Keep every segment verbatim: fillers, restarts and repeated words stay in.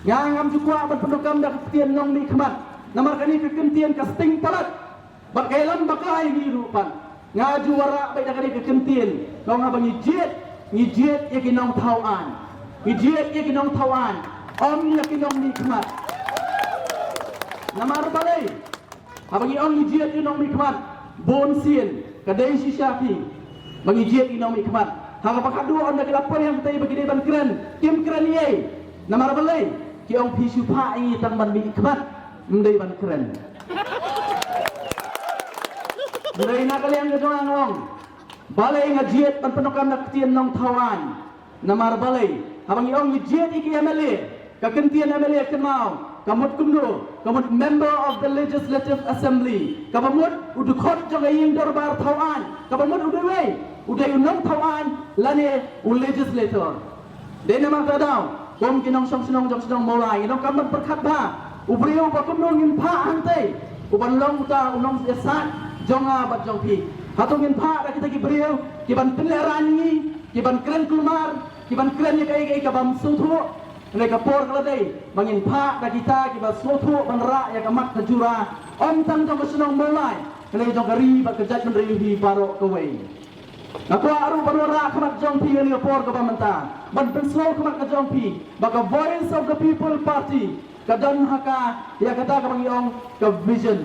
Nga ngam ju kwah ban pyndonkam da ka ktien nongmihkhmat. Namar kane ka kyntien ka sting palat. Bad ka ïalam bakla ïa ngi ruh pat. Nga ju wanrah beit da kane ka kyntien. Nga ong haba ngi jied, ngi jied ïa ki nongthaw aiñ. Ngi jied ïa ki nongthaw aiñ. Ym ïa ki nongmihkhmat. Namar balei? Haba ngi ong ngi jied ïa u nongmihkhmat, bun sien ka dei shisha phi ba ngi jied ïa u nongmihkhmat. Ha kaba khadduh ynda ki la poi hangtei ba ki dei ban kren, kim kren ei ei. Namar balei? Ki ong phi shu phah ïa ngi tang ban mihkhmat, ym dei ban kren. Ym dei, na ka liang ka jong nga nga ong, balei nga jied ban pyndonkam da ka ktien nongthaw aiñ? Namar balei? Haba ngi ong ngi jied ïa ki M L A, ka kyntien M L A kynmaw ka mut kumno? Ka mut Member of the Legislative Assembly, kaba mut u dkhot jong ka ïing dorbar thaw aiñ, kaba mut u dei uwei, u dei u nongthaw aiñ lane u legislator. Dei namar kata daw, kum ki nongshong shnong jong shnong Mawlai, ngi donkam ban pyrkhat bha, u briew ba kumno ngin phah hangtei u ban long uta u nongïasaid jong nga bad jong phi. Hato ngin phah da kita ki briew ki ban pynlehraiñ ïa ngi, ki ban kren kulmar, ki ban kren ïa kaei kaei ka bym sngewthuh? Hynrei ka por ka la dei ba ngin phah da kita kiba sngewthuh ban rah ïa ka mat ka jura, ym tang jong ka shnong Mawlai, hynrei jong ka ri bad ka jaitbynriew hi baroh kawei. Nga kwah ruh ban wanrah khmat jong phi ha kane ka por kaba mynta, ban pynsngew khmat ka jong phi ba ka Voice of the People Party ka don ha ka, ïa kata kaba ngi ong ka vision.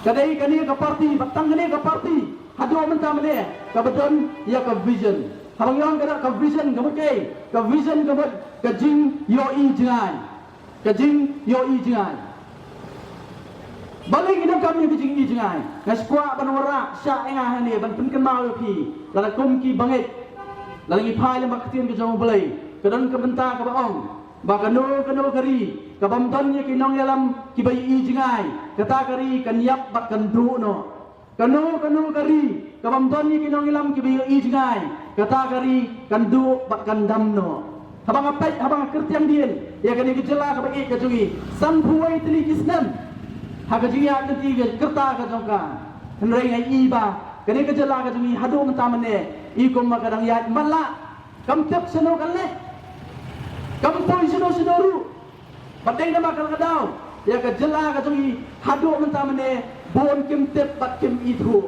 Ka dei kane ka party, bad tang kane ka party haduh mynta mynne kaba don ïa ka vision. Haba ngi ong ka don ka vision, ka mut kaei? Ka vision ka mut ka jingïohi jngai. Ka jingïohi jngai. Balei ngi donkam ïa ka jingïohi jngai? Nga sngewkwah ban wanrah shah ïa nga hangne ban pynkynmaw ïa phi, lada kum ki bangeit, lada ngi phai lem bad ka ktien ka jong U Blei, ka don ka bynta kaba ong ba kano kano ka ri ka bym don ïa ki nongïalam kiba ïohi jngai, kata ka ri kan ïap bad kan duh noh. Kano kano ka ri ka bym don ïa ki nongïalam kiba ïohi jngai, kata ka ri kan duh bad kan dam noh. Haba nga peit, haba nga kyrtiang dien ïa kane ka jylla kaba ïeit ka jong ngi, sanphew wei tylli ki snem ha ka jingïaid lynti ka rta ka jong ka. Hynrei nga i ba kane ka jylla ka jong ngi haduh mynta mynne i kumba ka dang ïaid matlah. Kam tip shano kan leit, kam poi shano shano ruh. Bad dei namar kata ka daw ïa ka jylla ka jong ngi haduh mynta mynne bun kim tip bad kim ithuh.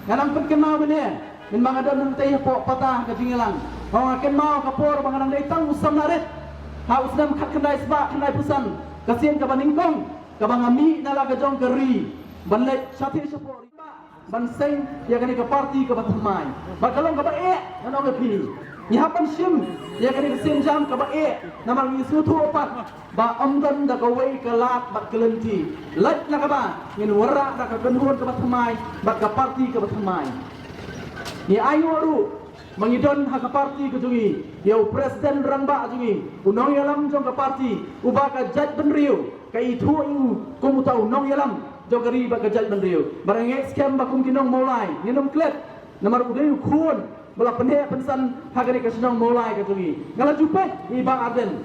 Nga nang pynkynmaw mynne, mynba nga don hangtei hapoh pata ka jingïalang, nga kynmaw ka por ba nga dang dei tang u samla rit ha u snem khatkhyndai spah khyndaiphew san, ka sien kaba nyngkong kaba nga mih na la ka jong ka ri ban leit shathie shapoh ri ban seng ïa kane ka party kaba thymmai. Bad ka long kaba eh, ngan ong ïa phi. Ngi hap ban shim ïa kane ka sienjam kaba eh, namar ngi sngewthuh pat ba ym don da kawei ka lad bad ka lynti lait na kaba ngin wanrah da ka kynhun kaba thymmai bad ka party kaba thymmai. Ngi ainguh ruh ba ngi don ha ka party ka jong ngi ïa u president rangbah jong ngi, u nongïalam jong ka party uba ka jaitbynriew ka ithuh ïa u kum uta u nongïalam jong ka ri bad ka jaitbynriew. Bad nga ngeit skhem ba kum ki nong Mawlai ngin ym klet, namar u dei u khun ba la pynheh pynsan ha kane ka shnong Mawlai ka jong ngi. Nga la ju peit ïa i Bah Ardent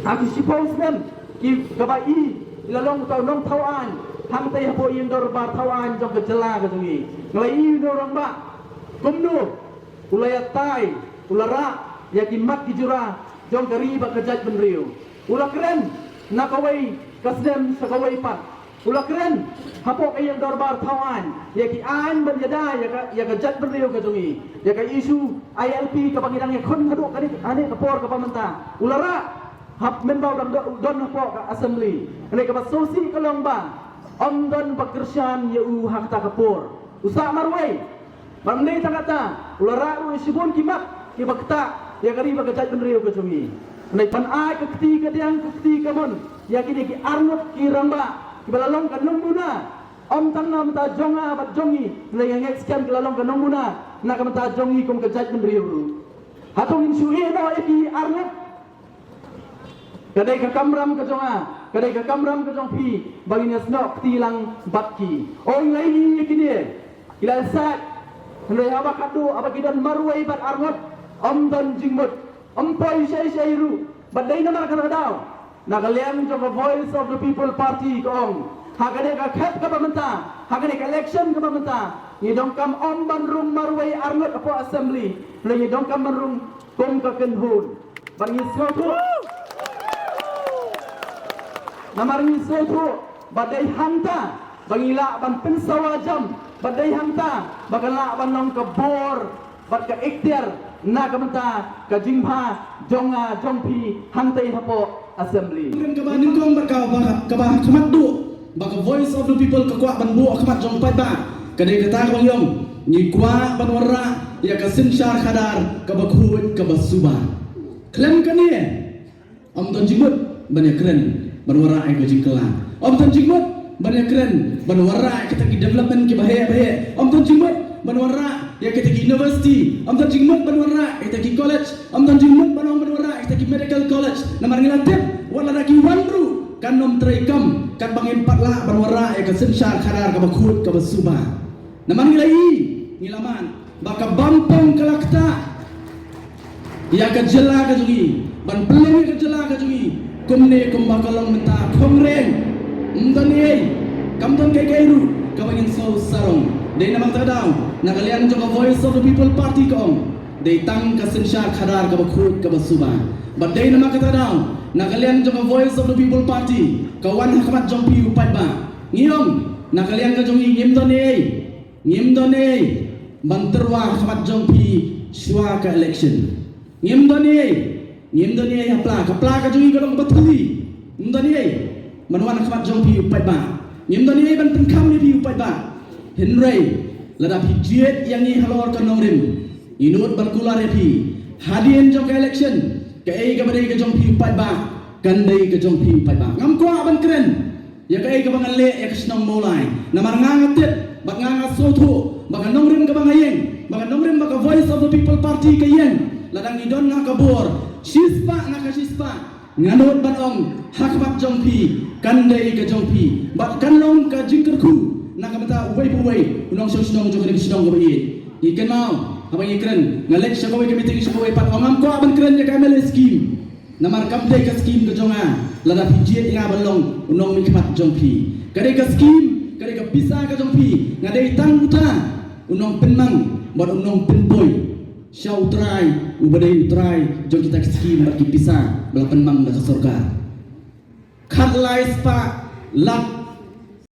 ha ki shiphew snem ki kaba i, i la long uta u nongthaw aiñ hangtei hapoh ïing dorbar thaw aiñ jong ka jylla ka jong ngi. Nga la i u nongrangbah kumno u la ïatai, u la rah ïa ki mat ki jura jong ka ri bad ka jaitbynriew. U la kren na kawei ka snem sha kawei pat. U la kren hapoh ka ïing dorbar thaw aiñ ïa ki aiñ ban ïada ïa ka, ïa ka jaitbynriew ka jong ngi, ïa ka issue I L P kaba ngi dang ïakhun haduh kane, kane ka por kaba mynta. U la rah hap mynba u dang don, don hapoh ka assembly. Kane kaba sngewsih ka long ba ym don ba kyrshan ïa u ha kata ka por. U sah marwei. Bad ym dei tang kata, u la rah ruh ïa shibun ki mat kiba ktah ïa ka ri bad ka jaitbynriew ka jong ngi. Hynrei ban ai ka kti kadiang ka kti kamon ïa kine ki arngut ki rangbah kiba la long ka nongduna, ym tang na bynta jong nga bad jong ngi, hynrei nga ngeit skhem ki la long ka nongduna na ka bynta jong ngi kum ka jaitbynriew ruh. Hato ngin shu ïeh noh ïa ki arngut? Ka dei ka kamram ka jong nga, ka dei ka kamram ka jong phi ba ngin ïasnoh kti lang bad ki. Ong lai ïa kine ki la sat, hynrei haba khadduh haba ki don marwei bad arngut, ym don jingmut, ym poi shai shai ruh. Bad dei namar kata ka daw na ka liang jong ka Voice of the People Party ka ong, ha kane ka khet kaba mynta, ha kane ka election kaba mynta, ngi donkam ym ban rung marwei arngut hapoh assembly, hynrei ngi donkam ban rung kum ka kynhun. Bad ngi sngewthuh, Namar ngi sngewthuh ba dei hangta ba ngi lah ban pynsawa jam, ba dei hangta ba ka lah ban long ka bor bad ka ikhtiar na ka bynta ka jingbha jong nga jong phi hangtei hapoh assembly. Ka ba nyngkong bad ka ba ka ba khmat duh ba ka Voice of the People ka kwah ban buh khmat jong paidbah ka dei kata ka ba ngi ong ngi kwah ban wanrah ïa ka synshar khadar ka ba khuid ka ba suba. Khlem kane ym don jingmut ban ïa kren ban wanrah ïa ka jingkylla. Ym don jingmut ban ïa kren ban wanrah ïa kita ki development ki ba heh ba heh. Ym don jingmut ban wanrah ïa kita ki university. Ym don jingmut ban wanrah ïa kita ki college. Ym don jingmut ban ong ban wanrah ïa kita ki medical college. Namar ngi la tip wat lada ki wan ruh kan ym trei kam katba ngim pat lah ban wanrah ïa ka synshar khadar ka ba khuid ka ba suba. Namar ngi la ïohi ngi la mad ba ka bampong ka la ktah ïa ka jylla ka jong ngi ban pynlong ïa ka jylla ka jong ngi kumne kumba ka long mynta khongreng. Ym don ei kam don kai kai ruh ka ba ngin sngewsarong. Dei namar kata ka daw na ka liang jong ka Voice of the People Party ka ong dei tang ka synshar khadar ka ba khuid ka ba suba. Bad dei namar kata ka daw na ka liang jong ka Voice of the People Party ka wan ha khmat jong phi u paidbah. Ngi ong na ka liang ka jong ngi ngim don ei ngim don ei ban tyrwa ha khmat jong phi shuwa ka election. Ngim don ei ngim don ei ha pla ka pla ka jong ngi ka long ka ba thylli. Ngim don ei ban wan ha khmat jong phi u paidbah. Ngim don ei ban pynkham ïa phi u paidbah. Hynrei lada phi jied ïa ngi halor ka nongrim ngi nud ban kular ïa phi hadien jong ka election. Kaei ka ba dei ka jong phi u paidbah kan dei ka jong phi u paidbah. Ngam kwah ban kren ïa kaei ka ba nga leh ïa ka shnong Mawlai namar nga nga tip bad nga nga sngewthuh ba ka nongrim ka ba nga ïeng ba ka nongrim ba ka Voice of the People Party ka ïeng. Lada ngi don nga ka bor shispah nga ka shispah nga nud ban ong ha khmat jong phi kan dei ka jong phi bad kan long ka jingkyrkhu na ka bynta uwei pa uwei u nongshong shnong jong kane ka shnong ka ba ïeit. Ngi kynmaw haba ngi kren nga leit sha kawei ka meeting sha kawei pat ong ngam kwah ban kren ïa ka M L A scheme. Namar kam dei ka skim ka jong nga lada phi jied ïa nga ban long u nongmihkhmat jong phi. Ka dei ka skim ka dei ka pisa ka jong phi nga dei tang uta u nongpynmang bad u nongpynpoi sha u trai u ba dei u trai jong kita ki skim bad ki pisa ba la pynmang da ka sorkar. Khatlai spah lak